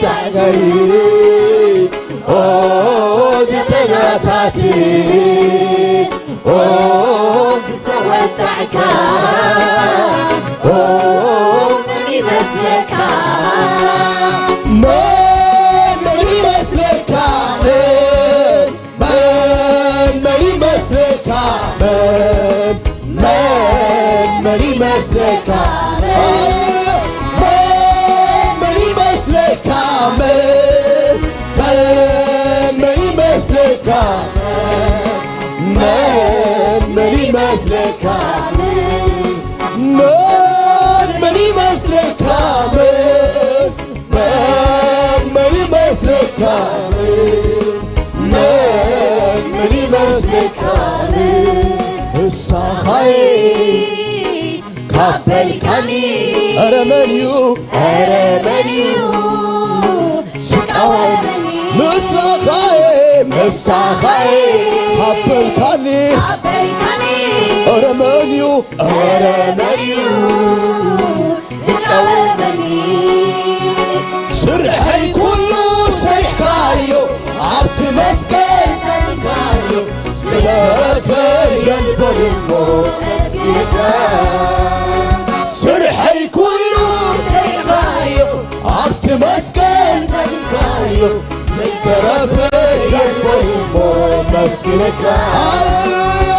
ተዓጋይ ኦ ዝተናታት ኦ ዝተወጣዕካ ኦ መን ይመስለካ መን ይመስለካ መን መን ይመስለካ መን መን መን ይመስለካ መን መን ይመስለካ መን መን መን ይመስለካ መን መን ይመስለካ መን መን ይመስለካ መን መን ይመስለካ መን መን ይመስለካ ንስኻይ ካብ በልካኒ ኧረ መን እዩ ኧረ መን እዩ ዝቃወመኒ ምሳኻይ ምሳኻይ ካብ በልካኒ ካብ በልካኒ ኧረ መን እዩ ኧረ መን እዩ ዝቃወመኒ ስርሐይ ኩሉ ሰሪሕካዮ ኣብቲ መስቀል ጠንካዮ ዝተረፈ የልቦን እሞ መስጊድካ ስርሐይ ኩሉ ሰሪሕካዮ ኣብቲ መስቀል ጠንካዮ ዝተረፈ የልቦን እሞ መስጊድካ ሃሌሉያ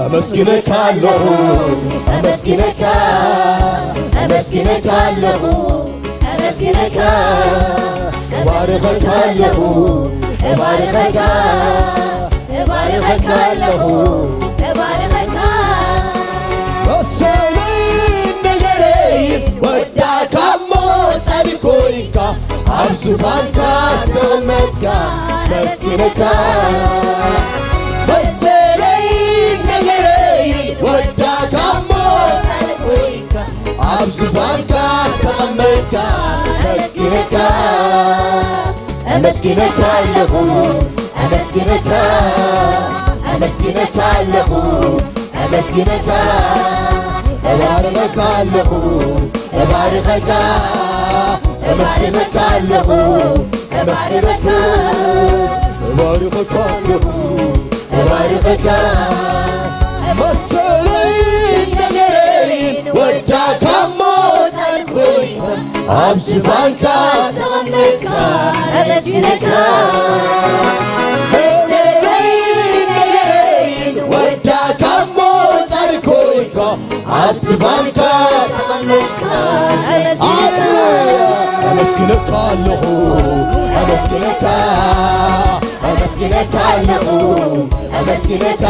ኣመስግነካ ኣለኹ ኣመስግነካ ኣመስግነካ ኣለኹ ኣመስግነካ እባርኸካ ኣለኹ እባርኸካ እባርኸካ ኣለኹ እባርኸካ መሰለይ ነገረይ ወዳካ እሞ ጻድቅ ኮይንካ ኣብ ዙፋንካ ተቐመጥካ መስግነካ መሰለይ ነገረይ ወዳካ እሞ ጻድቅ ኮይንካ ኣብ ዙፋንካ ተቐመጥካ መስግነካ ኣመስግነካ ኣለኹ ኣመስግነካ ኣመስግነካ ኣለኹ ኣመስግነካ እባርኸካ ኣለኹ እባርኸካ ኣመስግነካ ኣለኹ ኣመስግነካ እባርኸካ ኣለኹ እባርኸካ መሰለይ ነገረይ ወዳካ እሞ ጻድቅ ኮይንካ ኣብ ዝፋንካ ተቐመጥካ ኣመስግነካ መሰለይ ነገረይን ወዳካ እሞ ጻድቅ ኮይንካ ኣብ ዝፋንካ ተቐመጥካ ኣመስግነካ ኣለኹ ኣመስግነካ ኣመስግነካ ኣለኹ ኣመስግነካ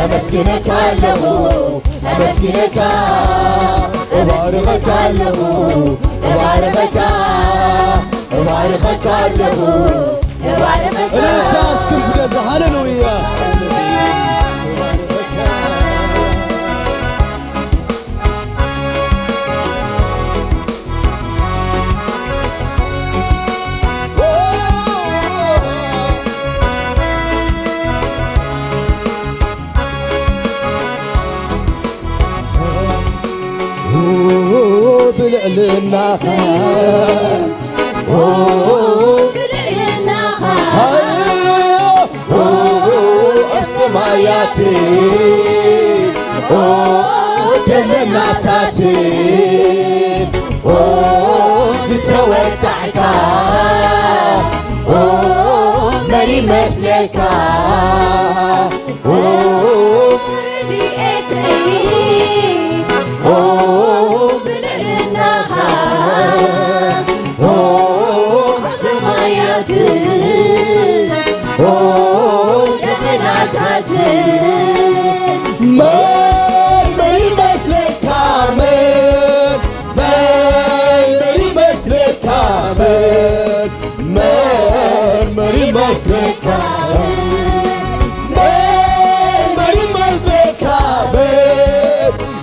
ኣመስግነካ ኣለኹ ኣመስግነካ እባርኸካ ኣለኹ እባርኸካ እባርኸካ ኣለኹ እባርኸካ እልልታ እስክም ዝገዛ ሃሌሉያ ብልዕልናኻ ብልዕልናኻ ሃሌሉያ ኣብ ሰማያት ደመናታት ዝተወጣዕካ መን ይመስለካ መርመሪ መስለካ መርመሪ መስለካ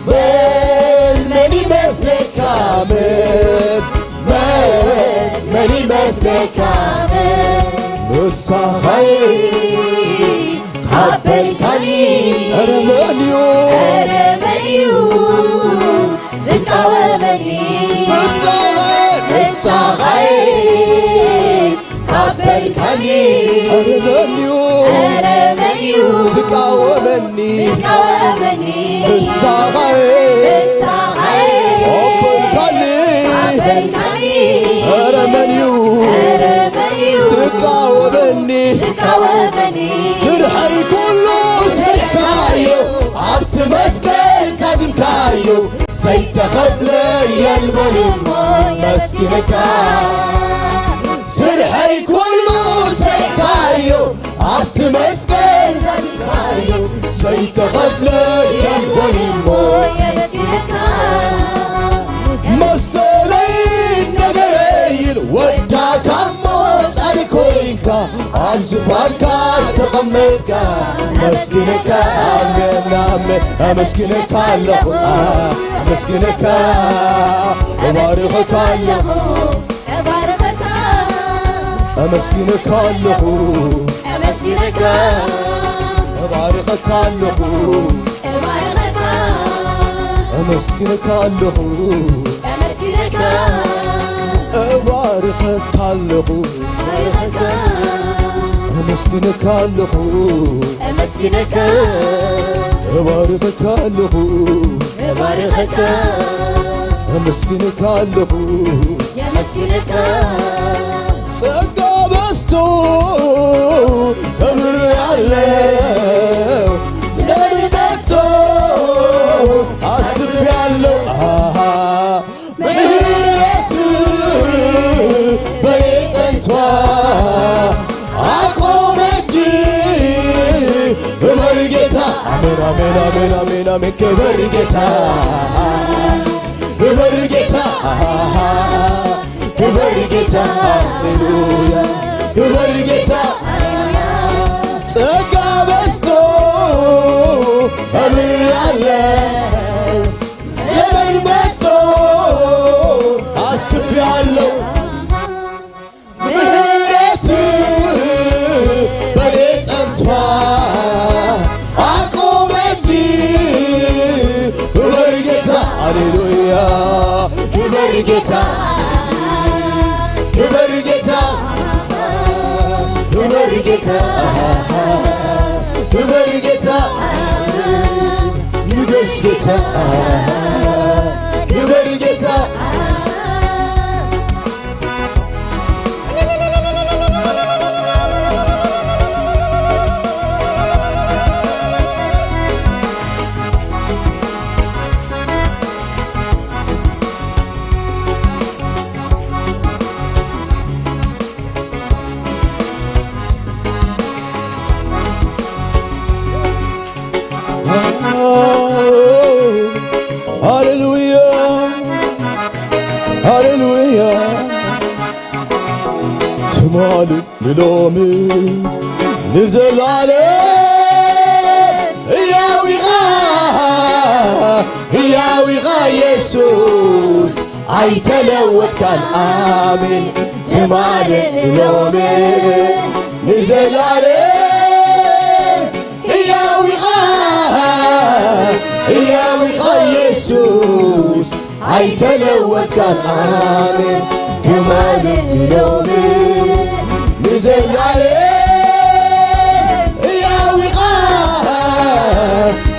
መርመሪ መስለካ መርመሪ መስለካ ንሳኻይ ካበልካኒ ኧረ መን እዩ ኧረ መን እዩ ዝቃወመኒ ንሳኻይ ንሳኻይ ካኒ ኧረ መን እዩ ኧረ መን እዩ ዝቃወመኒ ዝቃወመኒ ንስኻ'የ ንስኻ'የ ኣበልካኒ ኣበልካኒ ኧረ መን እዩ ኧረ መን እዩ ዝቃወመኒ ዝቃወመኒ ስርሐይ ኩሉ ሰርሕካዮ ኣብቲ መስቀል ዛዝምካዮ ዘይተኸፍለ የልቦን እሞ መስኪነካ ስርሐይ ኩሉ ሰይካዮ ኣብቲ መስቀል ዘይተኸፍለ የልቦን እሞ መሰለይ ነገረይን ወዳካ እሞ ጻድቅ ኮይንካ ኣብ ዙፋንካ ዝተቐመጥካ ኣመስግነካ ኣሜን ኣሜን ኣመስግነካ ኣለኹ ኣመስግነካ እባርኸካ ኣለኹ እባርኸካ ኣመስግነካ ኣለኹ እመስግነካ እባርኸካ ኣለኹ እባርኸካ እመስግነካ ኣለኹ እመስግነካ እባርኸካ ኣለኹ እባርኸካ እመስግነካ ኣለኹ እመስግነካ እባርኸካ ኣለኹ እባርኸካ እመስግነካ ኣለኹ የመስግነካ ጸጋ በዝቶ ከብር ያለው ዘመን መጥቶ አስቤያለሁ አሃ ምህረት በኔ ጸንቷ አቆመ እጅ ክበር ጌታ አሜን አሜን አሜን አሜን አሜን ክበር ጌታ ክበር ጌታ ክበር ጌታ ሃሌሉያ ክበር ጌታ ጸጋ በዝቶ እምራለሁ ዘመን መጥቶ አስቤያለሁ ምህረት በኔ ጸንቷ አቆመ እንጂ ክበር ጌታ ሃሌሉያ ክበር ጌታ ክበር ጌታ ክበር ጌታ ክበር ጌታ ንገስ ጌታ ክበር ጌታ ሃሌሉያ ሃሌሉያ ትማሊ ንሎሚ ንዘላለም ህያው ኢኻ ህያው ኢኻ የሱስ ኣይተለወጥካን ኣሜን ትማሊ ንሎሚ ንዘላለም ህያው ኢኻ ህያው ኢኻ የሱስ ኣይተለወጥካን ኣሜን ትማሊ ንሎሚ ንዘላለም ህያው ኢኻ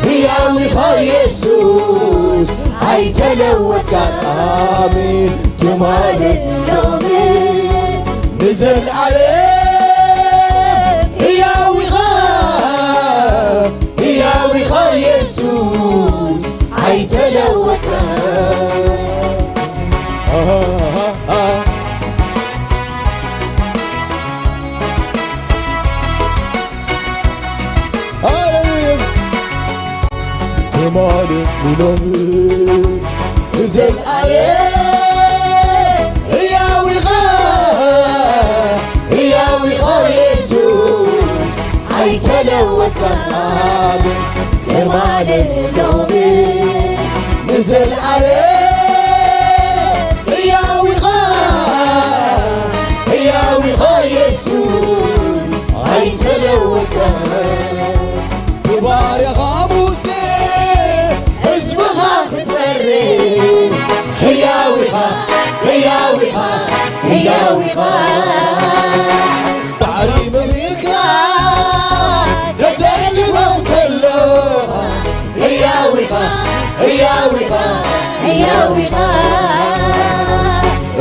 ህያው ኢኻ የሱስ ኣይተለወጥካን ኣሜን ትማሊ ንሎሚ ንዘላለም ህያው ኢኻ ህያው ኢኻ የሱስ ኣይተለወጥካን ሃሌሉያ ትማሊ ንሎሚ ንዘልኣለም ህያው ኢኻ ህያው ኢኻ የሱስ ኣይተለወጥካን ኣሜን ትማሊ ንሎሚ ንዘልኣለም ህያው ኢኻ ህያው ኢኻ የሱስ ኣይተለወጥካን ብባርያኻ ሙሴ ህዝብኻ ክትመርሕ ህያው ኢኻ ህያው ኢኻ ህያው ኢኻ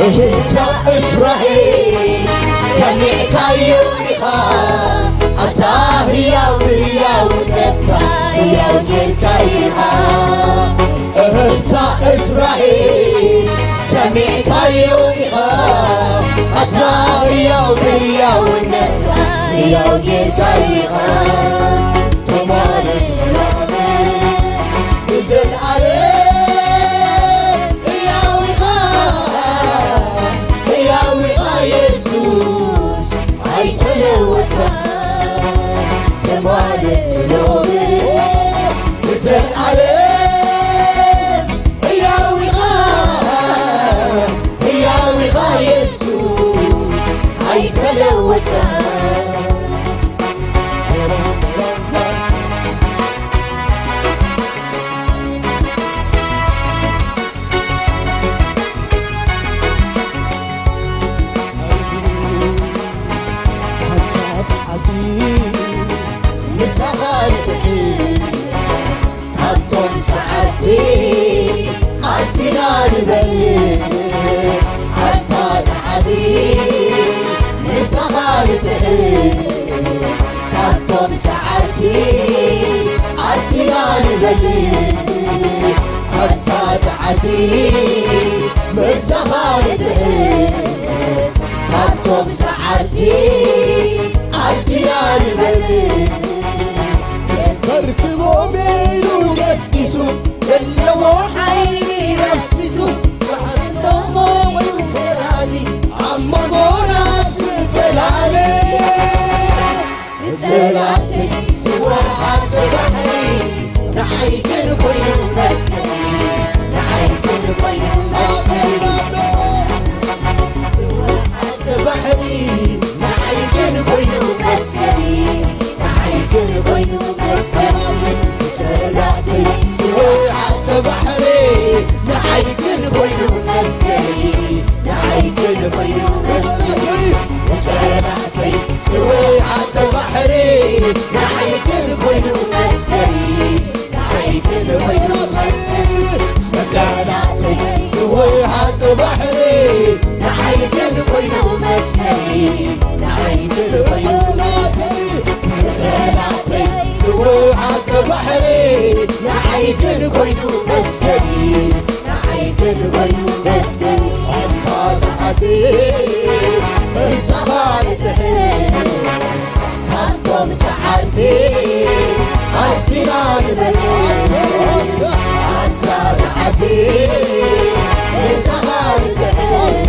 እህልታ እስራኤል ሰሚዕካዮ ኢኻ፣ ኣታ ህያው ብህያውነትካ ህያው ጌርካ ኢኻ። እህልታ እስራኤል ሰሚዕካዮ ኢኻ፣ ኣታ ህያው ብህያውነትካ ህያው ጌርካ ኢኻ። ተማለል ብዘለኣለም ህያው ኢኻ፣ ህያው ኢኻ የሱስ ኣይተለወጥካ። ተማለል ሎሚ ብዘለኣለም ህያው ኢኻ፣ ህያው ኢኻ የሱስ ኣይተለወጥካ። ካብቶም ሰዓብቲ ኣዚና ንበልጽ፣ ኣንታ ሰዓብቲ ምሳኻ ንጥዕስ። ካብቶም ሰዓብቲ ኣዚና ንበልጽ፣ ኣንታ ሰዓብቲ ምሳኻ ንጥዕስ። ካብቶም ሰዓብቲ ኣዚና ንበልጽ። መርክቦም ኢሉ ገስጊሱ፣ ዘለዎ ሓይሊ ደምሲሱ፣ ባሕሪ ደሞ ወዩ ፈራዲ፣ ኣብ መንጎና ዝፈላለ። ንጸላእተይ ዝወሓጠ ባሕሪ፣ ንዓይ ግን ኮይኑ መስቀሊ፣ ንዓይ ግን ኮይኑ መስቀሊ። ዝወሓጠ ባሕሪ፣ ንዓይ ግን ኮይኑ መስቀሊ፣ ንዓይ ግን ኮይኑ መስቀሊ። ንጸላእተይ ዝወሓጠ ባሕሪ፣ ንዓይ ግን ኮይኑ መስቀሊ፣ ንዓይ ግን ኮይኑ መስቀሊ። ንጸላእተይ ዝወሓጠ ባሕሪ፣ ንዓይ ግን ኮይኑ መስቀሊ፣ ንዓይ ግን ኮይኑ መስቀሊ። ንጸላእተይ ዝወሓጠ ባሕሪ፣ ንዓይ ግን ኮይኑ መስቀሊ፣ ንዓይ ግን ኮይኑ መስቀሊ። ንጸላእተይ ዝወሓጠ ባሕሪ፣ ንዓይ ግን ኮይኑ መስቀሊ፣ ንዓይ ግን ኮይኑ መስቀሊ። ኣንታ ተዓዚ ምሳኻ ንጥሕስ፣ ካብቶም ሰዓርቲ ኣዚና ንበልጽ። ኣንታ ተዓዚ ምሳኻ ንጥሕስ፣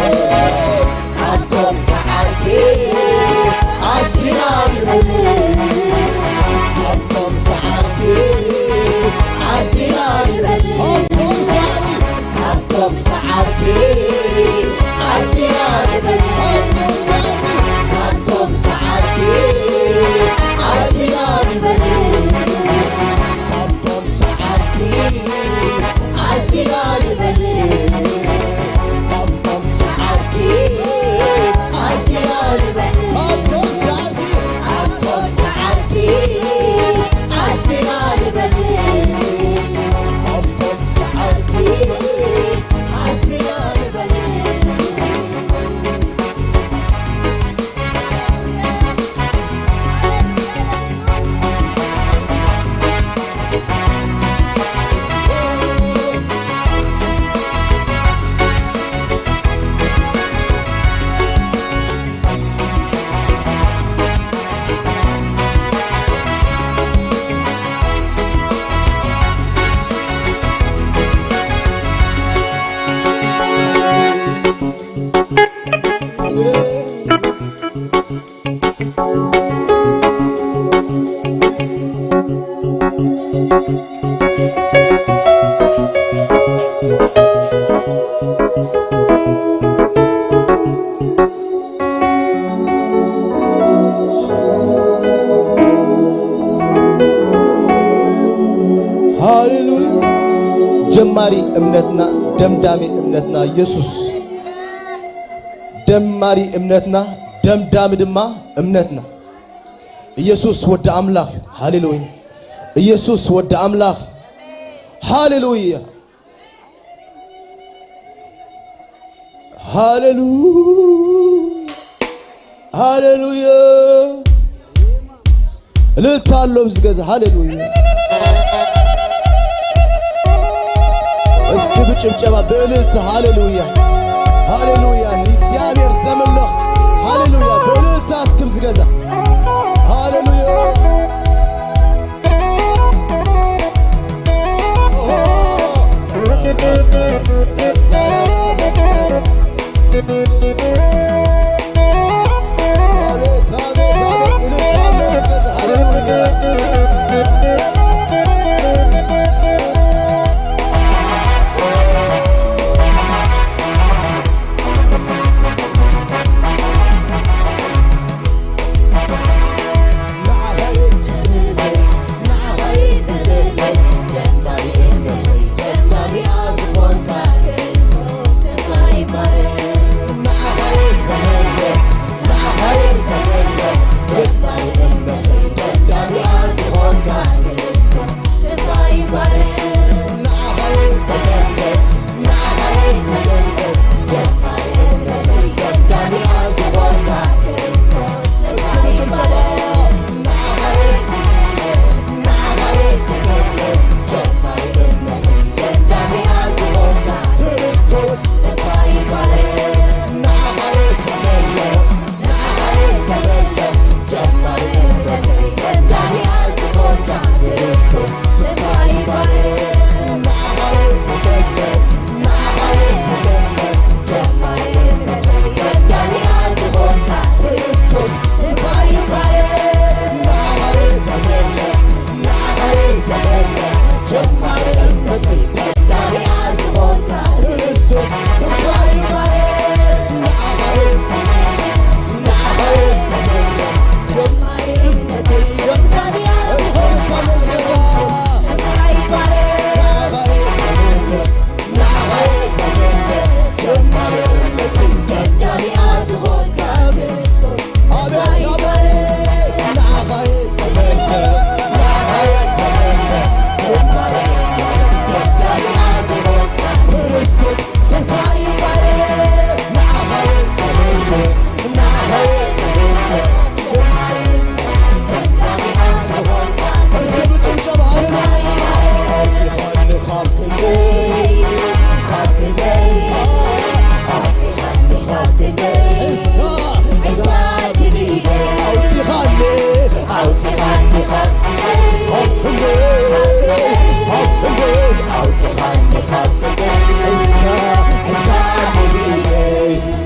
ኣቶም ሰዓርቲ ኣዚና ንበልጽ። ኣቶም ሰዓርቲ ኣዚና ንበልጽ። ኣቶም ሰዓርቲ ኣቶም ሰዓርቲ ኣዚና ንበልጽ። ኣቶም ሰዓርቲ ኣዚና ንበልጽ። ኣቶም ሰዓርቲ ኣዚና ንበልጽ። ኣቶም ሰዓርቲ ኣዚና ንበልጽ። ኣቶም ሰዓርቲ ኣቶም ሰዓርቲ ኣዚና ንበልጽ። ኣቶም ሰዓርቲ ኣዚና ንበልጽ። ሃሌሉያ። ጀማሪ እምነትና፣ ደምዳሚ እምነትና ኢየሱስ። ደማሪ እምነትና፣ ደምዳሚ ድማ እምነትና ኢየሱስ ወዲ ኣምላኽ እዩ። ሃሌሉያ። ኢየሱስ ወዲ ኣምላኽ። ሃሌሉያ። ሃሌሉ-፣ ሃሌሉያ። እልልታ ኣሎ ኣብዚ ገዛ። ሃሌሉያ። እስኪ ብጭብጨባ ብእልልታ ሃሌሉያ፣ ሃሌሉያ። ንእግዚኣብሔር ዘምልኽ ሃሌሉያ። ብእልልታ እስኪ ኣብዚ ገዛ። ሃሌሉያ።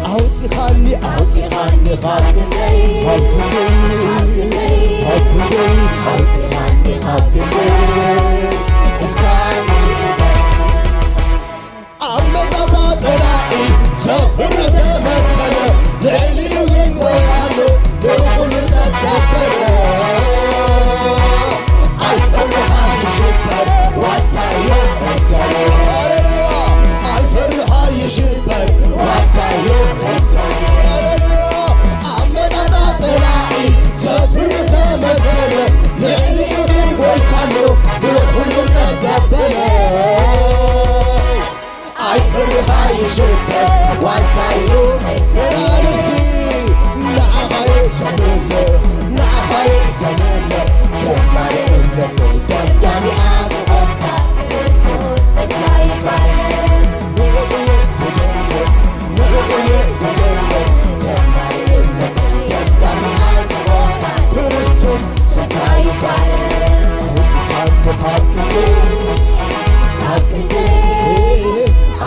ኣውፅኻኒ፣ ኣውፅኻኒ ካብ ክንደይ፣ ካብ ክንደይ፣ ካብ ክንደይ፣ ኣውፅኻኒ ካብ ክንደይ፣ እስካኒ ኣመጣጣ ፀላኢ ዘፍርህ ተመሰለ፣ ልዕሊኡ ይንጎያሉ፣ ንኹሉ ጸጥ ዘበለ። ኣይፈርሃ ይሽበር ዋሳዮ፣ ሃሌሉያ። ኣይፈርሃ ይሽበር ዋሳዮ፣ ሃሌሉያ። ኣመጣጣ ጸላኢ ዘፍርህ ተመሰለ፣ ልዕሊኡ ግን ጎይታ ኣሎ፣ ንኹሉ ጸጥ ዘበለ። ኣይፍርሃ ይሽበር ዋንታዩ ሰላም እስኪ ንዓኻ እየ ዘምልኽ፣ ንዓኻ እየ ዘምልኽ። ጀማሪ እምነተይ ደምዳሚኣ ዝኾንካ ንዕኡ እየ ዘምልኽ፣ ንዕኡ እየ ዘምልኽ። ጀማሪ እምነተይ ደምዳሚኣ ዝኾንካ ክርስቶስ ስምካ ይባረክ። ኣውፅኻኒ ካብ ክንደይ፣ ካብ ክንደይ፣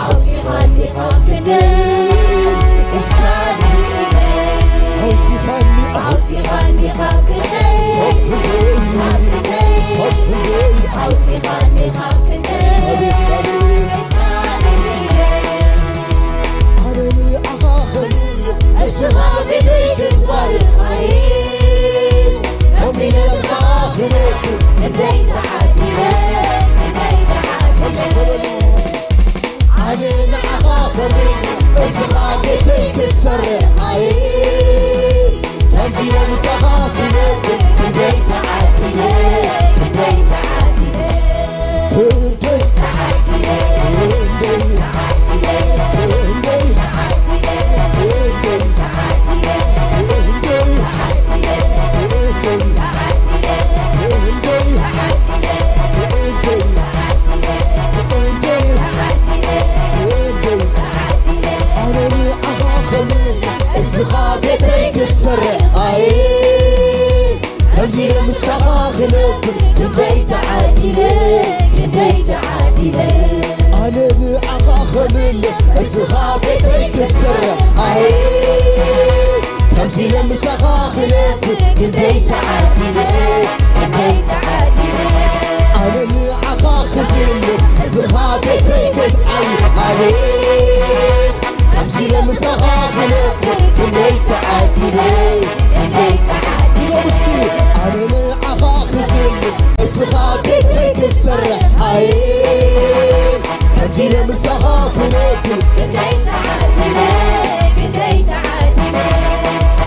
ኣውፅኻኒ ካብ ክንደይ፣ እስካኒ ኣውፅኻኒ፣ ኣውፅኻኒ ካብ ክንደይ፣ ካብ ክንደይ፣ ካብ ክንደይ፣ ኣውፅኻኒ ካብ ክንደይ፣ ኣቤት፣ ኣቤት። እስካኒ ኣነ ንዓኻ ኸሊለ፣ እስኻ ቤተይ ክትባርኽ ኣየ። ከምዚ ነብስኻ ክነብር ክንደይ ተዓዲለ፣ ክንደይ ተዓዲለ። ኣነ ንዓኻ ኸሊለ፣ እስኻ ቤተይ ክትሰርሕ ኣየ። ከምዚ ነብስኻ ክነብር ክንደይ ተዓዲለ፣ ክንደይ ተዓዲለ። ክንደይ ተዓዲለ፣ ክንደይ ተዓዲለ፣ ክንደይ ተዓዲለ። ክሰርሕ ኣየ ከምዚ ኢለ ምሳኻ ክነብር ክንደይ ተዓዲለ፣ ክንደይ ተዓዲለ። ኣነ ንዓኻ ክዝምር፣ እስኻ ቤተይ ክትዓይ። ኣየ ከምዚ ኢለ ምሳኻ ክነብር ክንደይ ተዓዲለ፣ ክንደይ ተዓዲለ። ድገሙ እስኪ። ኣነ ንዓኻ ክዝምር፣ እስኻ ቤተይ ክሰርሕ ኣየ ከምዚ ኢለ ምሳኻ ክነብር ክንደይ ተዓዲለ፣ ክንደይ ተዓዲለ።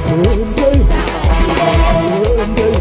ክንደይ፣ ክንደይ፣ ክንደይ፣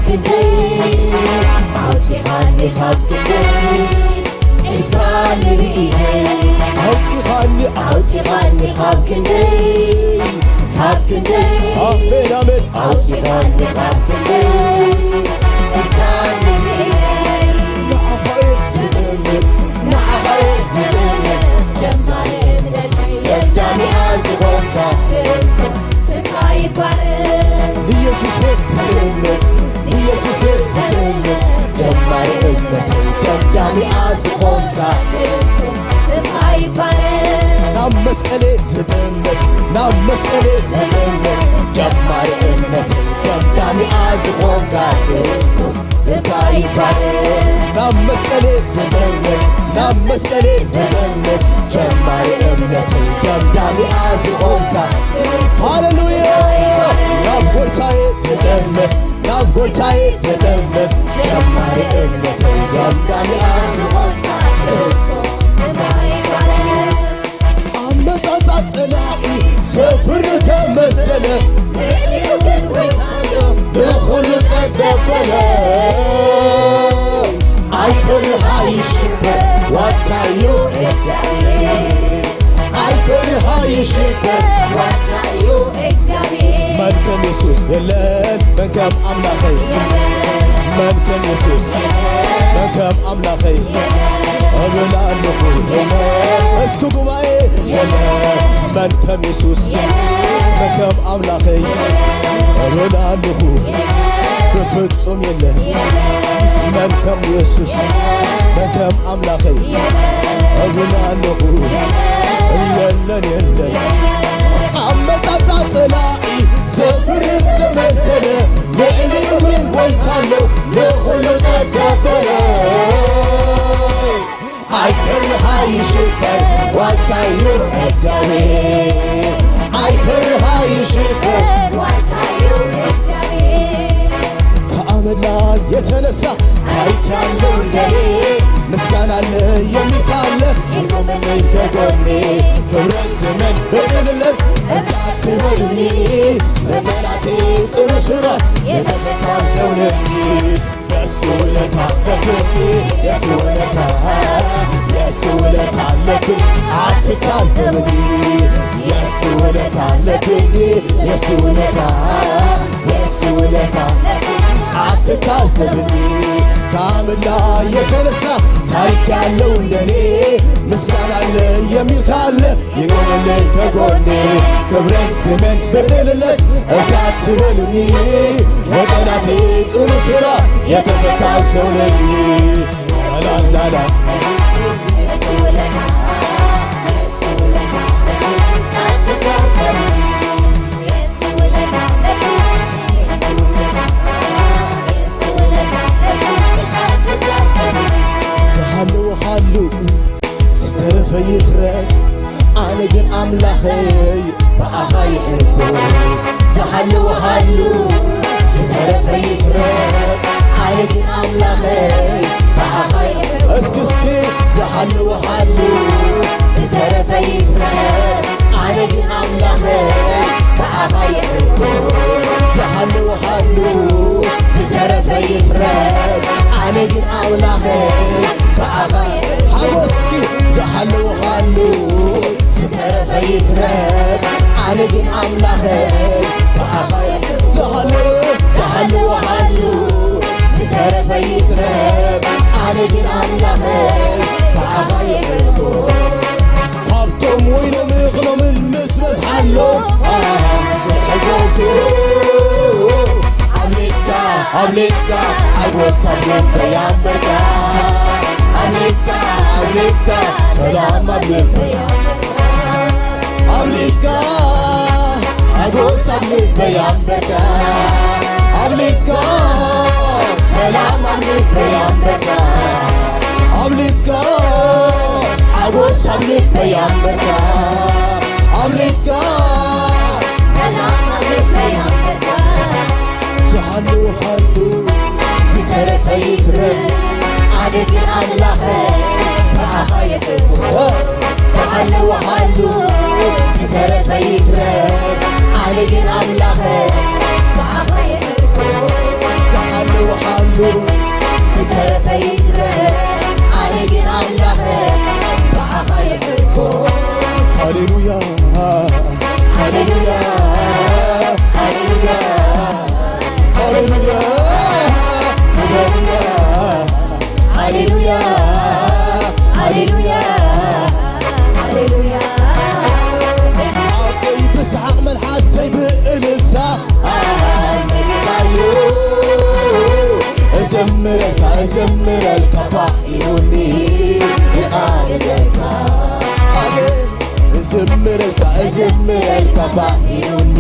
ክንደይ፣ ኣውፂኻኒ ካብ ክንደይ፣ እስካኒ ርኢነ። ኣውፂኻኒ፣ ኣውፂኻኒ ካብ ክንደይ፣ ካብ ክንደይ። ኣሜን፣ ኣሜን። ኣውፂኻኒ ካብ ክንደይ፣ እስካኒ ርኢነ። ንዓኻ እየ ዝጥምት፣ ንዓኻ እየ ዝጥምት። ጀማሪ እምነተይ ደምዳሚኣ ዝኾንካ ክርስቶስ ስምካ ይባረክ። ንየሱስ እየ ዝጥምት፣ ንየሱስ እየ ዝጥምት። ጀማሪ እምነተይ ደምዳሚኣ ዝኾንካ ክርስቶስ ስምካ ይባረክ። ናብ መስቀል እየ ዝጥምት፣ ናብ መስቀል እየ ዝጥምት። ጀማሪ እምነተይ ደምዳሚኣ ዝኾንካ ክርስቶስ ስምካ ይባረክ። ናብ መስቀል እየ ዝጥምት፣ ናብ መስቀል እየ ዝጥምት። ጀማሪ እምነተይ ደምዳሚኣ ዝኾንካ። ሃሌሉያ። ናብ ጎይታየ ዝጥምት፣ ናብ ጎይታየ ዝጥምት። ጀማሪ እምነተይ ደምዳሚኣ ዝኾንካ። ኣመጻጻ ጸላኢ ዘፍሪ ተመሰለ፣ ንኹሉ ጸጥ ዘበለ። ኣይፈርህ ኣይሽበር ዋታዩ እግዚኣብሔር፣ ኣይፈርህ ኣይሽበር ዋታዩ እግዚኣብሔር። መን ከም የሱስ የለን፣ መን ከም ኣምላኸይ፣ መን ከም የሱስ፣ መን ከም ኣምላኸይ እብል ኣለኹ። እስኪ ጉባኤ የለ መን ከም የሱስ፣ መን ከም ኣምላኸይ እብል ኣለኹ። ብፍጹም የለ መን ከም የሱስ፣ መን ከም ኣምላኸይ እብል ኣለኹ። የለን፣ የለን። ኣመጻጻ ጸላኢ ዘፍርህ ተመሰለ፣ ልዕሊ እውን ጎይታ ኣሎ፣ ንኹሉ ጸጥ ዘበለ። ኣይፈርህ ኣይሽበር ዋታዩ እግዚኣብሔር፣ ኣይፈርህ ኣይሽበር ዋታዩ እግዚኣብሔር። ከአመላ የተነሳ ታሪክ ያለው እንደኔ ምስጋና አለ የሚል ካለ ይቆምልኝ ከጎኔ። ክብረት ዘመን በቅንነት እንዳትበሉኝ ለጠላቴ ጽኑ ስራ የተፈታ ሰው ነኝ። የሱ ውለታ አለብኝ፣ የሱ ውለታ፣ የሱ ውለታ አለብኝ፣ አትታዘብኝ። የሱ ውለታ አለብኝ፣ የሱ ውለታ፣ የሱ ውለታ አለብኝ፣ አትታዘብኝ። ከአመላ የተነሳ ታሪክ ያለው እንደኔ ምስጋና አለ የሚል ካለ ይቆምልኝ ከጎኔ። ክብረት ስምን በቅንነት እርዳት በሉኝ። ለጠላቴ ጽኑ ስራ የተፈታው ሰው ነኝ። ላላላ ዝሃለወ ሃሉ ዝተረፈ ይትረፍ፣ ኣነ ግን ኣምላኸይ ብኣኻ ይሕጎስ። ዝሃለወ ሃሉ ዝተረፈ ይትረፍ፣ ኣነ ግን ኣምላኸይ ብኣኻ ይሕጎስ። እስኪ፣ እስኪ፣ ዝሃለወ ሃሉ ዝተረፈ ይትረፍ፣ ኣነ ግን ኣምላኸይ ብኣኻ ይሕጎስ። ዝሃለወ ሃሉ ዝተረፈ ይትረፍ፣ ኣነ ግን ኣምላኸይ ብኣኻ ይሕጎስ። ኣብ ሌትካ ሓጎስ ኣብ ልበይ ኣንበርካ። ኣብ ሌትካ፣ ኣብ ሌትካ ሰላም ኣብ ልበይ ኣንበርካ። ኣብ ሌትካ ሓጎስ ኣብ ልበይ ኣንበርካ። ኣብ ሌትካ ሰላም ኣብ ልበይ ኣንበርካ። ኣብ ሌትካ ሓጎስ ኣብ ልበይ ኣንበርካ። ኣብ ሌትካ ሰላም ኣብ ልበይ ኣንበርካ። ዝሃለወ ሃሉ ዝተረፈ ይትረፍ፣ ኣነ ግን ኣምላኸ ብኣኻ ይሕጎ። ዝሃለወ ሃሉ ዝተረፈ ይትረፍ፣ ኣነ ግን ኣምላኸ ብኣኻ ይሕጎ። ዝሃለወ ሃሉ ዝተረፈ ይትረፍ፣ ኣነ ግን ኣምላኸ ብኣኻ ይሕጎ። ሃሌሉያ፣ ሃሌሉያ፣ ሃሌሉያ። ሃሌሉያ፣ ሃሌሉያ፣ ሃሌሉያ፣ ሃሌሉያ፣ ሃሌሉያ። ኣቦይ ብሰሓቕ መልሓሰይ ብእልልታ ኣመልካዮ። እዘምረልካ፣ እዘምረልካ ባሂሩኒ ይቓልለልካ። ኣሜን። እዝምረልካ፣ እዝምረልካ ባሂሩኒ።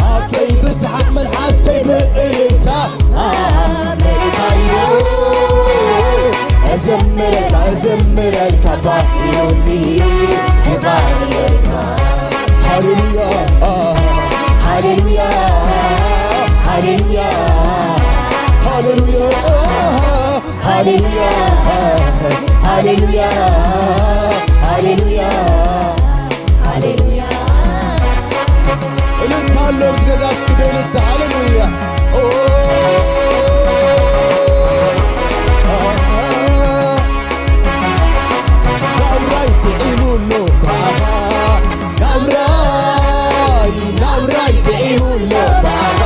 ኣፈይ ብሰሓቕ መልሓሰይ ብእልልታ ኣመልካዮ። እዝምረልካ፣ እዝምረልካ ባሂሩኒ። ይባርየልካ። ሃሌሉያ፣ ሃሌሉያ፣ ሃሌሉያ፣ ሃሌሉያ። ሃሌሉያ፣ ሃሌሉያ፣ ሃሌሉያ፣ ሃሌሉያ። እልልታ ኣሎ ኣብዚ ገዛ እስኪ ብእልልታ ሃሌሉያ። ኦ፣ ናብራይ ጥዒሙ ኣሎ ብኣኻ፣ ናብራይ፣ ናብራይ ጥዒሙ ኣሎ ብኣኻ፣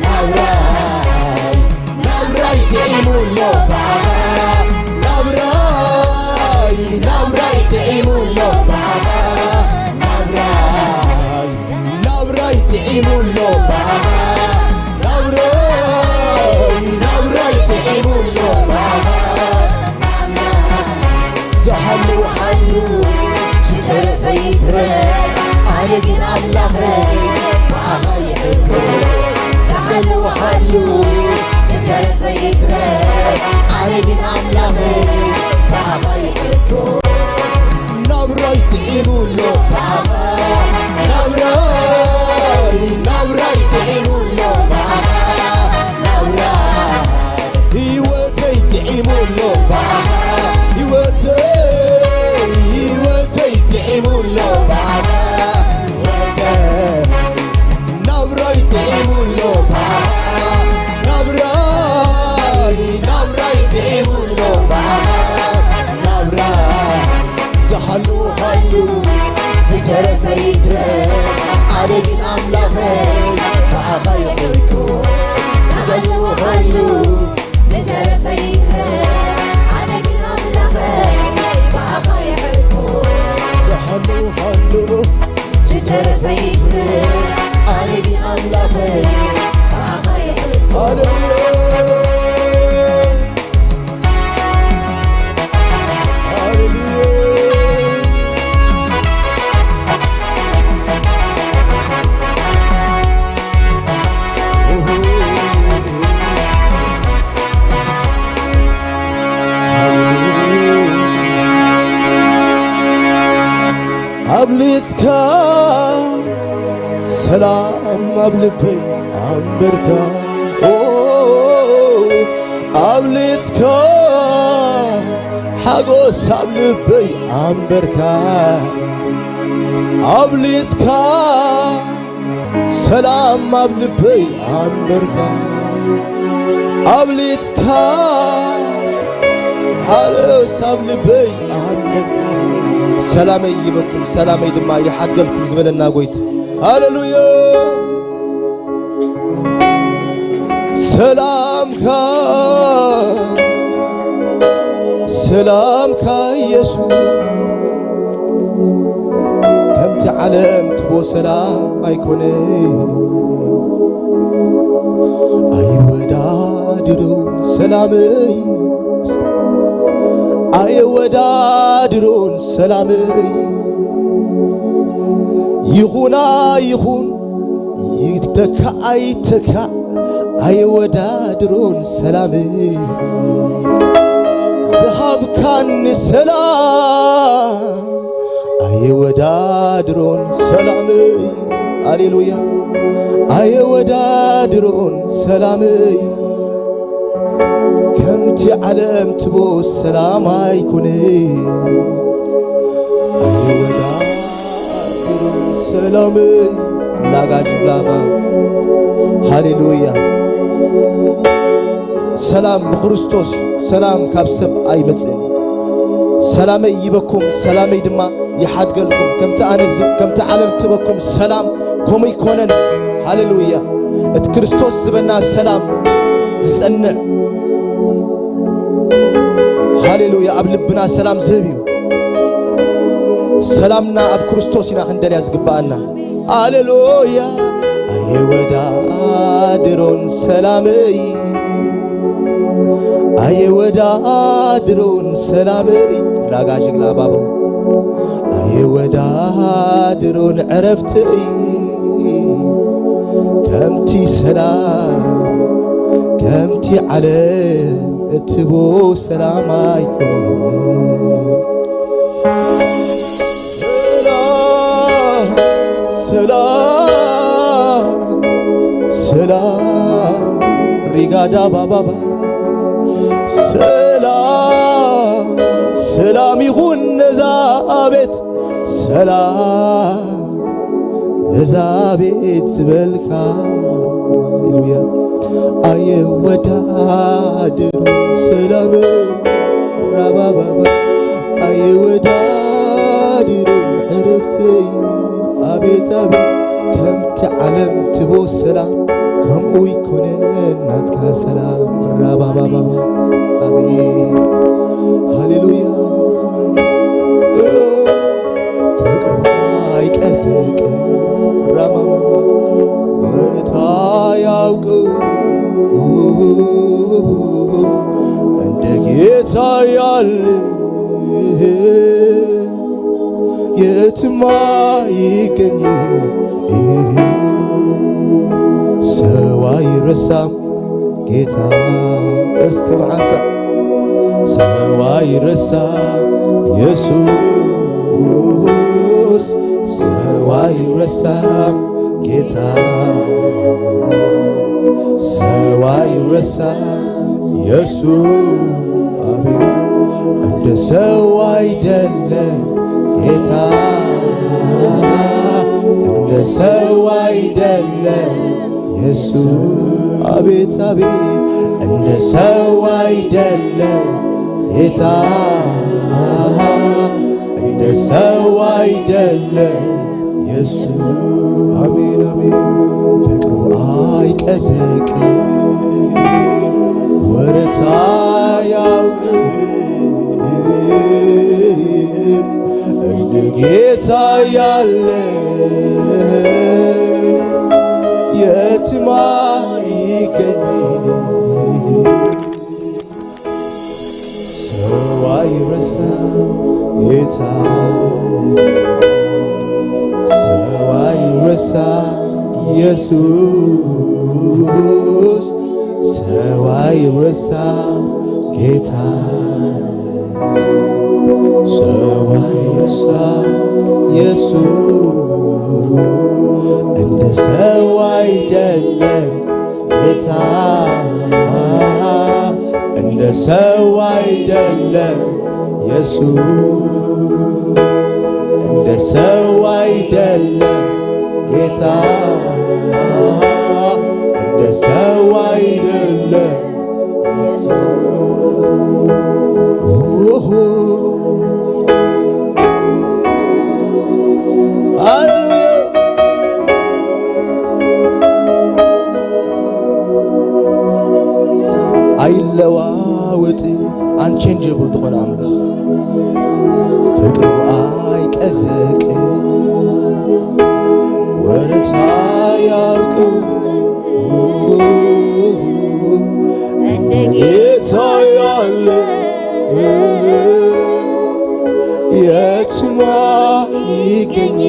ናብራይ ናብራይ ጥዒሙ ኣሎ ብኣኻ። ናብራይ፣ ናብራይ ጥዒሙ ኣሎ ብኣኻ። ናብራይ፣ ናብራይ ጥዒሙ ኣሎ ብኣኻ። ናብራይ፣ ናብራይ ጥዒሙ ኣሎ ብኣኻ። ዝሃሉ ሃሉ ዝተረፈ ይትረፍ፣ ኣነ ግን ኣምላኸይ ብኣኻ ይሕጎ። ዝሃሉ ሃሉ ዝተረፈ ይትረፍ፣ ኣነ ግን ኣምላኸይ ብኣኻ ይሕጎ። ናብራይ ጥዒሙ ኣሎ ብኣኻ፣ ናብራይ፣ ናብራይ ጥዒሙ ኣሎ ብኣኻ፣ ናብራይ ህይወተይ ጥዒሙ ኣሎ ብኣኻ፣ ህይወተይ፣ ህይወተይ ጥዒሙ ኣሎ ብኣኻ፣ ህይወተይ፣ ናብራይ ጥዒሙ ኣሎ ብኣኻ፣ ናብራይ፣ ናብራይ ጥዒሙ ኣሎ ብኣኻ፣ ናብራይ ዝሃሉ ሃሉ ዝተረፈ ይትረፍ፣ ኣነ ግን ኣምላኸይ ብኣኻ ይሕጎ። ዝሃሉ ሃሉ ዝተረፈ ይትረፍ፣ ኣነ ግን ኣምላኸይ ብኣኻ ይሕጎ። ዝሃሉ ሃሉ ዝተረፈ ይትረፍ፣ ኣነ ግን ኣምላኸይ ብኣኻ ይሕጎ። ሃሌሉያ። ኣብሊጽካ ሰላም ኣብ ልበይ ኣንበርካ፣ ኦ፣ ኣብሊጽካ ሓጎስ ኣብ ልበይ ኣንበርካ፣ ኣብሊጽካ ሰላም ኣብ ልበይ ኣንበርካ፣ ኣብሊጽካ ሓጎስ ኣብ ልበይ ኣንበርካ። ሰላመይ ይበኩም፣ ሰላመይ ድማ ይሓድገልኩም ዝበለና ጎይታ። ሃሌሉያ። ሰላምካ፣ ሰላምካ ኢየሱስ፣ ከምቲ ዓለም ትቦ ሰላም ኣይኮነን። ኣይወዳድሮን ሰላመይ፣ ኣይወዳድሮን ሰላመይ፣ ይኹን ኣይኹን፣ ይተካ ኣይተካ፣ ኣይወዳድሮን ሰላመይ፣ ዝሃብካኒ ሰላም ኣይወዳድሮን ሰላመይ። ሃሌሉያ። ኣይወዳድሮን ሰላመይ፣ ከምቲ ዓለም ትቦ ሰላም ኣይኮነ። ኣይወዳድሮን ሰላመይ፣ ላጋጅ ብላባ። ሃሌሉያ። ሰላም ብክርስቶስ፣ ሰላም ካብ ሰብ ኣይመጽእን። ሰላመይ ይበኩም፣ ሰላመይ ድማ ይሓድገልኩም። ከምቲ ኣነ ዝ-፣ ከምቲ ዓለም ትበኩም ሰላም ከምኡ ይኮነን። ሃሌሉያ። እቲ ክርስቶስ ዝበና ሰላም ዝጸንዕ፣ ሃሌሉያ፣ ኣብ ልብና ሰላም ዝህብ እዩ። ሰላምና ኣብ ክርስቶስ ኢና ክንደልያ ዝግብኣና። ሃሌሉያ። ኣይወዳድሮን ሰላመይ፣ ኣይወዳድሮን ሰላመይ፣ ላጋ ጅግላ ባቦ። ኣይወዳድሮን ዕረፍተይ፣ ከምቲ ሰላም፣ ከምቲ ዓለም እትቦ ሰላም ኣይኮነን። ሰላም፣ ሰላም፣ ሰላም፣ ሪጋዳ ባባባ። ሰላም፣ ሰላም ይኹን ነዛ ቤት፣ ሰላም ነዛ ቤት ዝበልካ። ሃሌሉያ። ኣየወዳድር ሰላም፣ ራባባባ፣ ኣየወዳድርን ዕረፍተይ። ኣቤት ኣቤት፣ ከምቲ ዓለም ትቦ ሰላም፣ ከምኡ ይኮነን ናትካ ሰላም። ራባባባባ፣ ኣቤት፣ ሃሌሉያ። ፍቅሩ ኣይቀዘቅዝ፣ ራማማማ፣ ወረታ ያውቅ እንደ ጌታ ያለ የትም አይገኝም። ሰው አይረሳም ጌታ እስከ መዓሳ። ሰው አይረሳም ኢየሱስ፣ ሰው አይረሳም ጌታ፣ ሰው አይረሳም ኢየሱስ። አቤት እንደ ሰው አይደለም ጌታ፣ እንደ ሰው አይደለም ኢየሱስ። አቤት አቤት እንደ ሰው አይደለም ጌታ፣ እንደ ሰው አይደለም ኢየሱስ። አሜን አሜን። ፍቅሩ አይቀዘቅዝ፣ ወረታ ያውቅ እንደ ጌታ ያለ የትም አይገኝ። ሰው አይረሳም ጌታ፣ ሰው አይረሳም ኢየሱስ፣ ሰው አይረሳም ጌታ፣ ሰው አይረሳም ኢየሱስ። እንደ ሰው አይደለም ጌታ፣ እንደ ሰው አይደለም ኢየሱስ፣ እንደ ሰው አይደለም ጌታ፣ እንደ ሰው አይደለም። ኦሆ። ሃሌሉያ። ኣይለዋወጥ፣ አንቼንጀብል ዝኾነ ኣምላኽ፣ ፍቅሩ ኣይቀዘቅዝ፣ ወረታ ያውቅ የትማ ይገኝ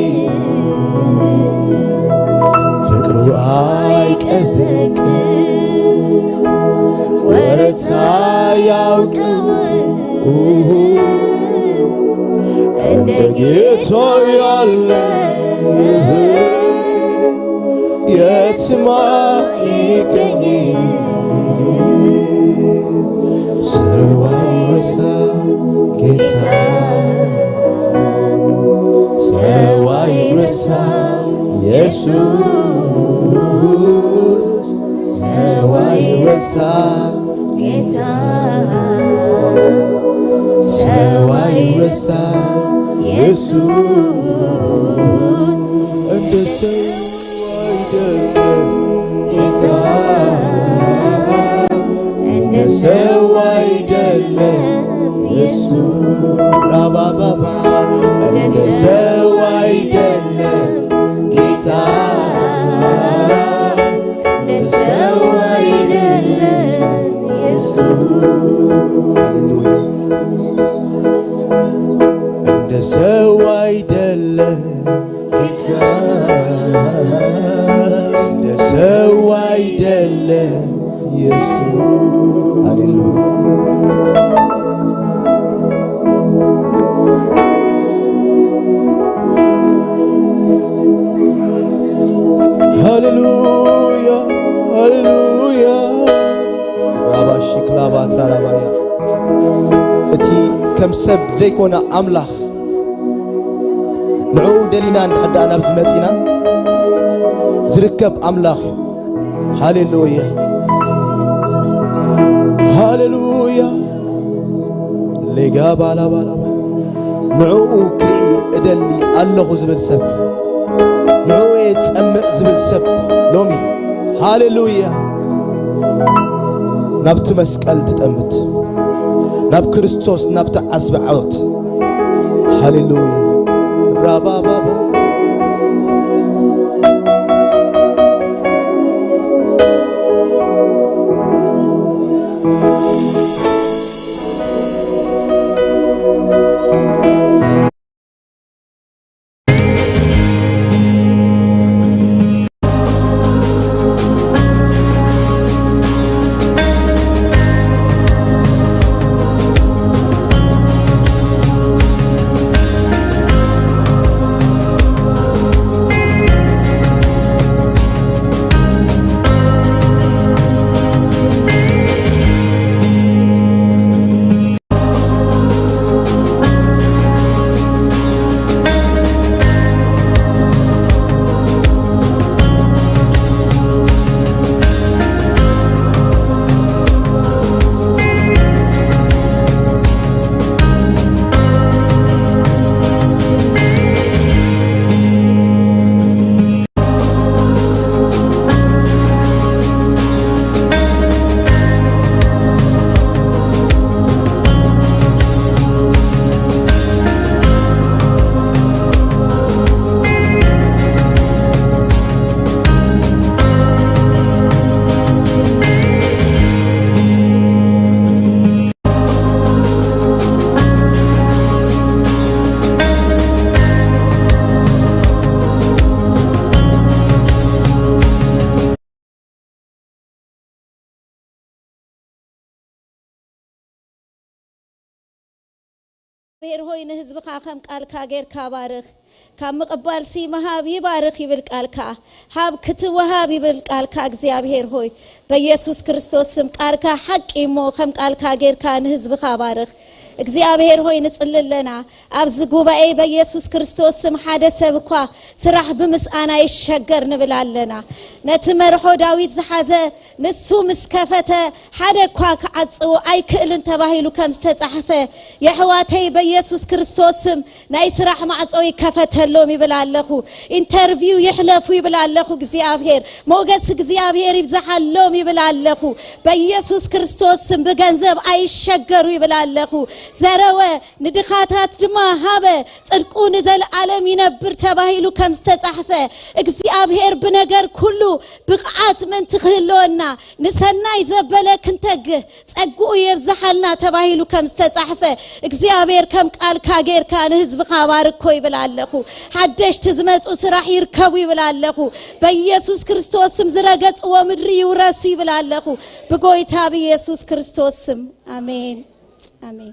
ፍቅሩ አይቀዘቅዝ ወረታ ያውቀው እንደ ጌታ ያለ የትማ ይገኝ ሰው አይረሳ ጌታ ሰው አይረሳ ኢየሱስ ሰው አይረሳ ጌታ ሰው አይረሳ ኢየሱስ እንደ ሰው አይደለም ጌታ እንደ ሰው አይደለም ኢየሱስ ራባባባ እንደ ሰው አይደለም ጌታ እንደ ሰው አይደለም ኢየሱስ ሃሌሉያ እንደ ሰው አይደለም ጌታ እንደ ሰው አይደለም ኢየሱስ ሃሌሉያ ሃሌሉያ ሃሌሉያ ራባሽክላባ ትራራባያ እቲ ከም ሰብ ዘይኮነ ኣምላኽ ንዕኡ ደሊና እንድሕር ደኣ ናብዚ መጺና ዝርከብ ኣምላኽ እዩ። ሃሌሉያ ሃሌሉያ ሌጋ ባላባላባ ንዕኡ ክርኢ እደሊ ኣለኹ ዝብል ሰብ ንዕኡ እየ ዝጸምእ ዝብል ሰብ ሎሚ ሃሌሉያ ናብቲ መስቀል ትጠምት ናብ ክርስቶስ ናብቲ ዓስቢ ዓወት ሃሌሉያ ራባባባ እግዚኣብሔር ሆይ ንህዝብኻ ከም ቃልካ ጌርካ ባርኽ። ካብ ምቕባልሲ ምሃብ ይባርኽ ይብል ቃልካ። ሃብ ክትወሃብ ይብል ቃልካ እግዚኣብሔር ሆይ። በኢየሱስ ክርስቶስ ስም ቃልካ ሓቂ እሞ ከም ቃልካ ጌርካ ንህዝብኻ ባርኽ። እግዚኣብሔር ሆይ ንጽሊ ኣለና። ኣብዚ ጉባኤ በኢየሱስ ክርስቶስ ስም ሓደ ሰብ እኳ ስራሕ ብምስኣን ኣይሸገር ንብል ኣለና። ነቲ መርሖ ዳዊት ዝሓዘ ንሱ ምስ ከፈተ ሓደ እኳ ክዓጽዎ ኣይክእልን ተባሂሉ ከም ዝተጻሕፈ የሕዋተይ በኢየሱስ ክርስቶስ ስም ናይ ስራሕ ማዕጾ ይከፈተሎም ይብል ኣለኹ። ኢንተርቪው ይሕለፉ ይብል ኣለኹ። እግዚኣብሔር ሞገስ እግዚኣብሔር ይብዝሓሎም ይብል ኣለኹ። በኢየሱስ ክርስቶስ ስም ብገንዘብ ኣይሸገሩ ይብል ኣለኹ። ዘረወ ንድኻታት ድማ ሃበ ጽድቁ ንዘለኣለም ይነብር ተባሂሉ ከም ዝተጻሕፈ እግዚኣብሔር ብነገር ኩሉ ብቕዓት ምእንቲ ክህልወና ንሰናይ ዘበለ ክንተግህ ጸግኡ የብዝሓልና ተባሂሉ ከም ዝተጻሕፈ፣ እግዚኣብሔር ከም ቃልካ ጌርካ ንህዝብኻ ባርኮ ይብል ኣለኹ። ሓደሽቲ ዝመጹ ስራሕ ይርከቡ ይብል ኣለኹ። በኢየሱስ ክርስቶስ ስም ዝረገጽዎ ምድሪ ይውረሱ ይብል ኣለኹ። ብጎይታ ብኢየሱስ ክርስቶስ ስም ኣሜን። ኣሜን።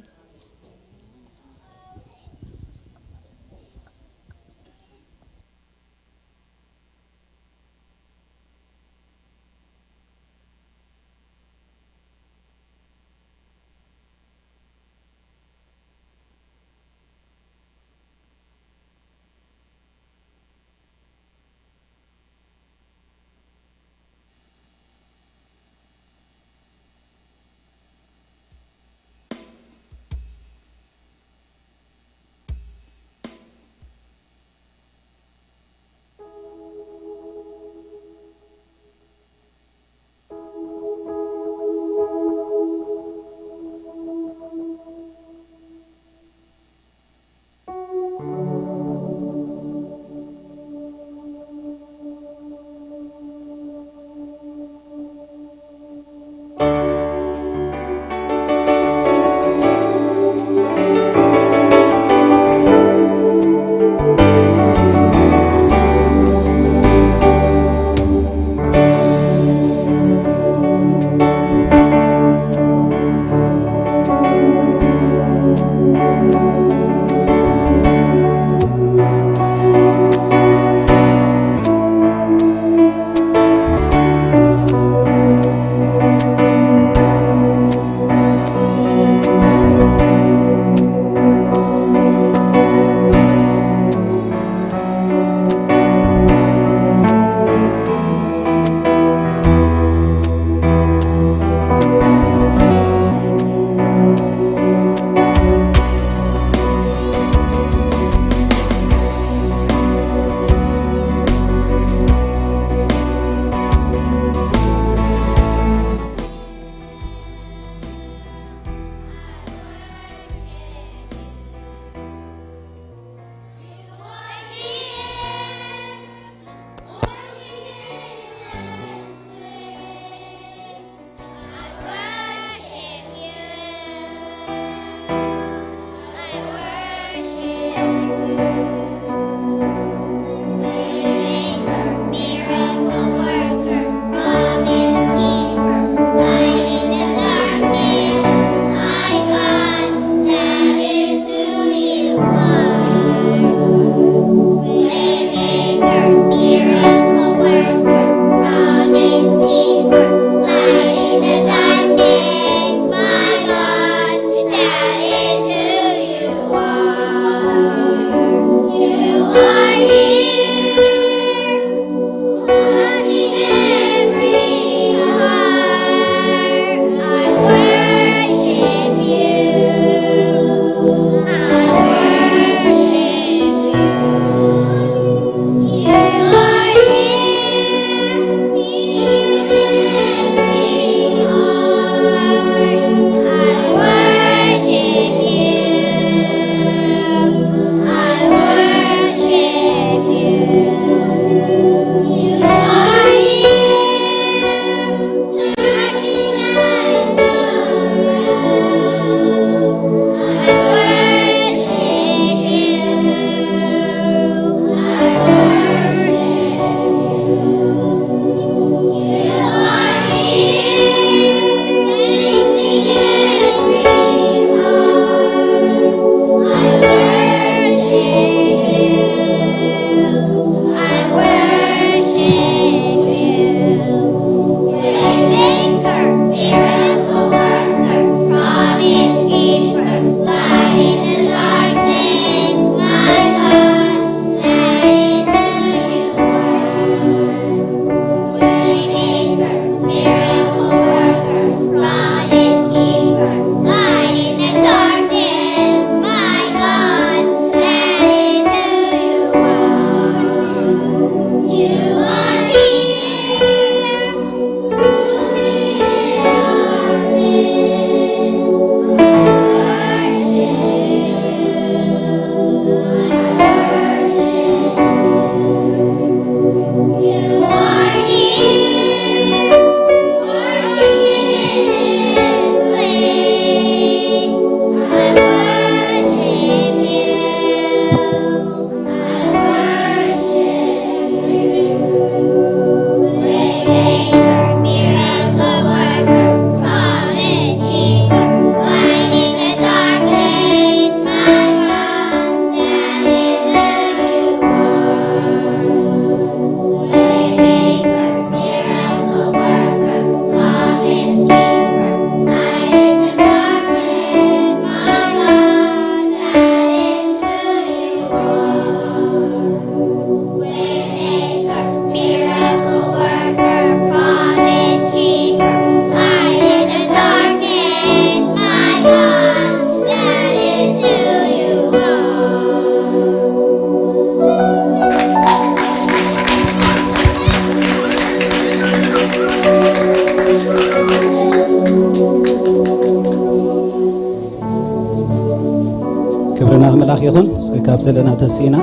ክብሪ ንኣምላኽ ይኹን። እስከ ካብ ዘለና ተሲእና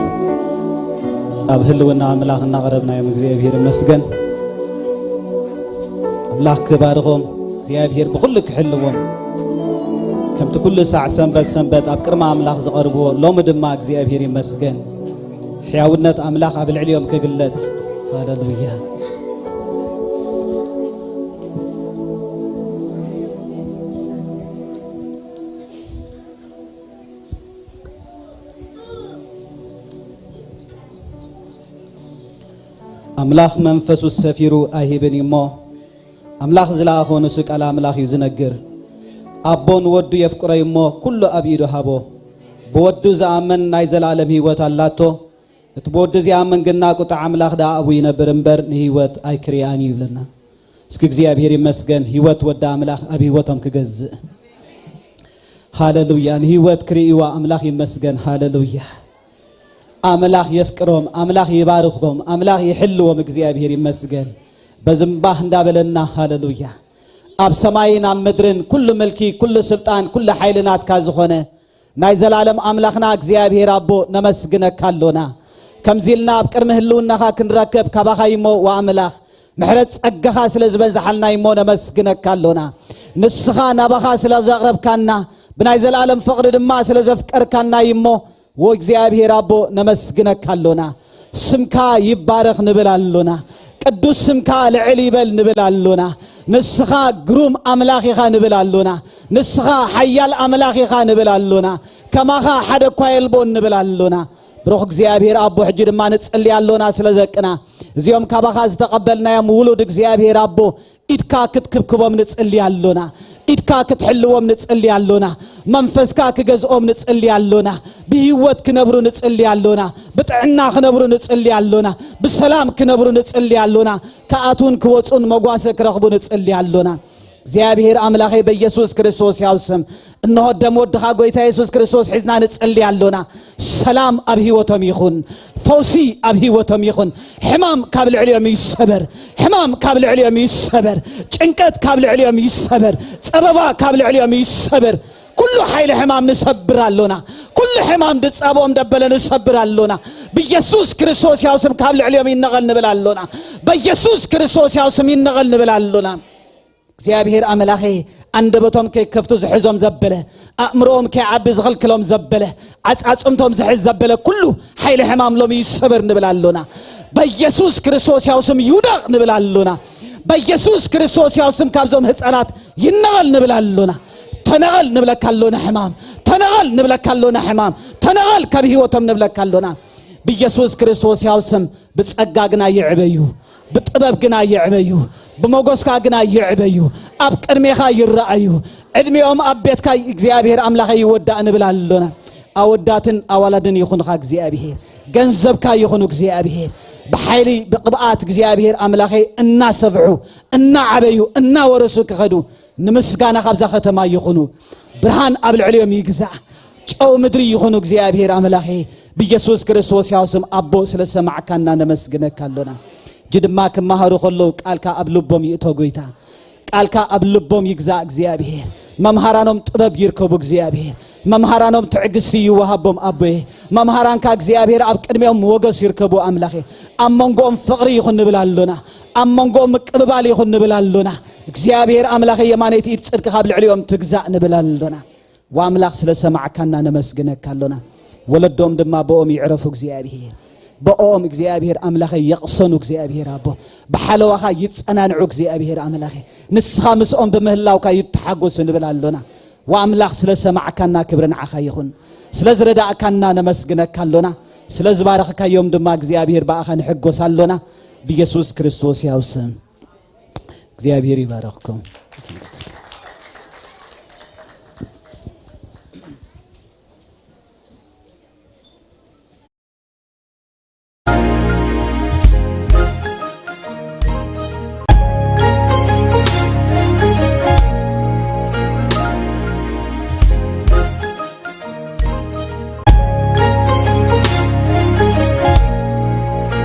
ኣብ ህልውና ኣምላኽ እናቐረብናዮም እግዚኣብሔር ይመስገን። ኣምላኽ ክባርኾም፣ እግዚኣብሔር ብኹሉ ክሕልዎም፣ ከምቲ ኩሉ ሳዕ ሰንበት ሰንበት ኣብ ቅድሚ ኣምላኽ ዝቐርብዎ ሎሚ ድማ እግዚኣብሔር ይመስገን። ሕያውነት ኣምላኽ ኣብ ልዕሊኦም ክግለጽ። ሃለሉያ። ኣምላኽ መንፈሱ ሰፊሩ ኣይህብን እዩ እሞ፣ ኣምላኽ ዝለኣኾ ንሱ ቃል ኣምላኽ እዩ ዝነግር። ኣቦ ንወዱ የፍቅሮ እዩ እሞ፣ ኩሉ ኣብ ኢዱ ሃቦ። ብወዱ ዝኣምን ናይ ዘላለም ህይወት ኣላቶ። እቲ ብወዱ ዝኣምን ግና ቁጣ ኣምላኽ ደኣ ኣብኡ ይነብር እምበር ንህይወት ኣይክርያን እዩ ይብለና። እስኪ እግዚኣብሔር ይመስገን፣ ህይወት ወዲ ኣምላኽ ኣብ ህይወቶም ክገዝእ። ሃለሉያ። ንህይወት ክርእይዋ ኣምላኽ ይመስገን። ሃለሉያ። ኣምላኽ የፍቅሮም፣ ኣምላኽ ይባርኾም፣ ኣምላኽ ይሕልዎም። እግዚኣብሔር ይመስገን። በዝምባህ እንዳበለና ሃለሉያ። ኣብ ሰማይን ኣብ ምድርን ኩሉ ምልኪ፣ ኩሉ ስልጣን፣ ኩሉ ሓይሊ ናትካ ዝኾነ ናይ ዘላለም ኣምላኽና እግዚኣብሔር ኣቦ ነመስግነካ ኣሎና። ከምዚ ኢልና ኣብ ቅድሚ ህልውናኻ ክንረከብ ካባኻ እሞ ወኣምላኽ ምሕረት ጸጋኻ ስለ ዝበዛሓልና እሞ ነመስግነካ ኣሎና። ንስኻ ናባኻ ስለ ዘቕረብካና፣ ብናይ ዘላለም ፍቕሪ ድማ ስለ ዘፍቀርካና እሞ፣ ወእግዚኣብሔር ኣቦ ነመስግነካ ኣሎና። ስምካ ይባረኽ ንብል ኣሎና። ቅዱስ ስምካ ልዕል ይበል ንብል ኣሎና። ንስኻ ግሩም ኣምላኽ ኢኻ ንብል ኣሎና። ንስኻ ሓያል ኣምላኽ ኢኻ ንብል ኣሎና። ከማኻ ሓደ እኳ የልቦን ንብል ኣሎና። ብሩኽ እግዚኣብሔር ኣቦ፣ ሕጂ ድማ ንጽሊ ኣሎና ስለ ደቅና። እዚኦም ካባኻ ዝተቐበልናዮም ውሉድ እግዚኣብሔር ኣቦ፣ ኢድካ ክትክብክቦም ንጽሊ ኣሎና። ኢድካ ክትሕልዎም ንጽሊ ኣሎና። መንፈስካ ክገዝኦም ንጽሊ ኣሎና። ብህይወት ክነብሩ ንጽሊ ኣሎና። ብጥዕና ክነብሩ ንጽሊ ኣሎና። ብሰላም ክነብሩ ንጽሊ ኣሎና። ክኣትዉን ክወጹን መጓሰ ክረኽቡ ንጽሊ ኣሎና። እግዚኣብሔር ኣምላኸይ፣ በኢየሱስ ክርስቶስ ያው ስም፣ እንሆ ደም ወድኻ ጎይታ የሱስ ክርስቶስ ሒዝና ንጽሊ ኣሎና። ሰላም ኣብ ህይወቶም ይኹን። ፈውሲ ኣብ ህይወቶም ይኹን። ሕማም ካብ ልዕሊኦም ይሰበር። ሕማም ካብ ልዕሊኦም ይሰበር። ጭንቀት ካብ ልዕሊኦም ይሰበር። ጸበባ ካብ ልዕሊኦም ይሰበር። ኩሉ ሓይሊ ሕማም ንሰብር ኣሎና። ኩሉ ሕማም ድጻብኦም ደበለ ንሰብር ኣሎና። ብኢየሱስ ክርስቶስ ያው ስም ካብ ልዕሊኦም ይነቐል ንብል ኣሎና። በኢየሱስ ክርስቶስ ያው ስም ይነቐል ንብል ኣሎና። እግዚኣብሔር ኣምላኸ፣ ኣንደበቶም ከይከፍቱ ዝሕዞም ዘበለ፣ ኣእምሮኦም ከይዓቢ ዝኽልክሎም ዘበለ፣ ዓጻጽምቶም ዝሕዝ ዘበለ ኩሉ ሓይሊ ሕማም ሎሚ ይሰበር ንብል ኣሎና። በኢየሱስ ክርስቶስ ያው ስም ይውደቕ ንብል ኣሎና። በኢየሱስ ክርስቶስ ያው ስም ካብዞም ህጻናት ይነቐል ንብል ኣሎና። ተነቐል ንብለካ ኣሎና ሕማም፣ ተነቐል ንብለካ ኣሎና ሕማም፣ ተነቐል ካብ ህይወቶም ንብለካ ኣሎና። ብኢየሱስ ክርስቶስ ያው ስም ብጸጋ ግና ይዕበዩ፣ ብጥበብ ግና ይዕበዩ፣ ብመጎስካ ግና ይዕበዩ፣ ኣብ ቅድሜኻ ይረኣዩ። ዕድሜኦም ኣብ ቤትካ እግዚኣብሔር ኣምላኸ ይወዳእ ንብል ኣሎና። ኣወዳትን ኣዋላድን ይኹንኻ እግዚኣብሔር፣ ገንዘብካ ይኹኑ እግዚኣብሔር። ብሓይሊ ብቕብኣት እግዚኣብሔር ኣምላኸ እናሰፍሑ፣ እናዓበዩ፣ እናወረሱ ክኸዱ ንምስጋና ካብዛ ከተማ ይኹኑ። ብርሃን ኣብ ልዕሊኦም ይግዛእ። ጨው ምድሪ ይኹኑ እግዚኣብሔር ኣምላኸ። ብኢየሱስ ክርስቶስ ያው ስም ኣቦ ስለ ሰማዕካና ነመስግነካ ኣሎና። እጂ ድማ ክመሃሩ ከለዉ ቃልካ ኣብ ልቦም ይእቶ ጎይታ። ቃልካ ኣብ ልቦም ይግዛእ እግዚኣብሔር። መምሃራኖም ጥበብ ይርከቡ እግዚኣብሔር። መምሃራኖም ትዕግስቲ ይወሃቦም ኣቦየ። መምሃራንካ እግዚኣብሔር ኣብ ቅድሚኦም ሞገስ ይርከቡ ኣምላኸ። ኣብ መንጎኦም ፍቕሪ ይኹን ንብል ኣሎና። ኣብ መንጎኦም ምቅብባል ይኹን ንብል ኣሎና። እግዚኣብሔር ኣምላኸ የማነይቲ ኢድ ጽድቅኻ ኣብ ልዕሊኦም ትግዛእ ንብል ኣሎና። ወኣምላኽ ስለ ሰማዕካና ነመስግነካ ኣሎና። ወለዶም ድማ ብኦም ይዕረፉ እግዚኣብሔር። ብኦም እግዚኣብሔር ኣምላኸ ይቕሰኑ እግዚኣብሔር ኣቦ። ብሓለዋኻ ይጸናንዑ እግዚኣብሔር ኣምላኸ። ንስኻ ምስኦም ብምህላውካ ይተሓጎሱ ንብል ኣሎና። ወኣምላኽ ስለ ሰማዕካና ክብሪ ንዓኻ ይኹን። ስለ ዝረዳእካና ነመስግነካ ኣሎና። ስለ ዝባረኽካዮም ድማ እግዚኣብሔር ብኣኻ ንሕጎስ ኣሎና። ብኢየሱስ ክርስቶስ ያው ስም እግዚኣብሔር ይባረኽኩም።